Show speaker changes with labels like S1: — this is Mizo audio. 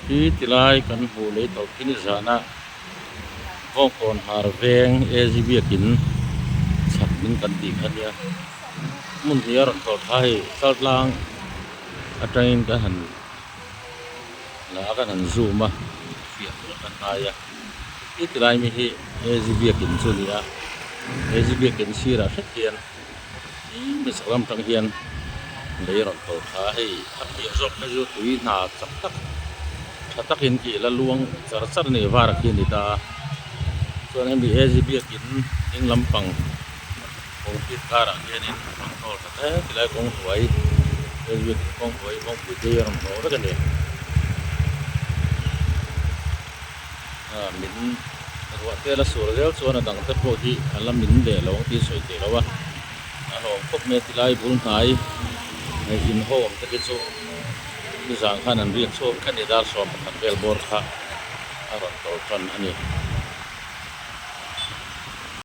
S1: Khi tilai kan hmuh lei tawh khi nizana Bawngkawn har veng AZ biakin chhak ding kan tih kha nia hmun hnih a rawn tawlh thla hei Chaltlang atangin kan han la a kan han zoom a fiah tur kan ngai a khi tilai mi hi AZ biakin chu a ni a AZ biakin sirah hret hian. Tlem chak lam tang hian lei a rawn tawlh thla a, hei a piah zawk phei chu tui hna chak tak tha takin khi la luang char char a ni var khi a ni ta a chuan hemi AZ biakin ding lampang concrete karah khianin a rawn tawlh thla ta tilai kawng hnuai AZ biakin kawng hnuai kawngpui te hi a rawn hnawh vek a ni. Min ruah te la sur zel chuan a dang te pawh hi a la min leh lo ang tih sawi theih lo a, a hlawm khawp mai a tilai bul hnai hei inhawm te khi chu nizan khan an riak chhuak vek a ni dar 11 vel bawr kha a rawn tawlh tan a ni.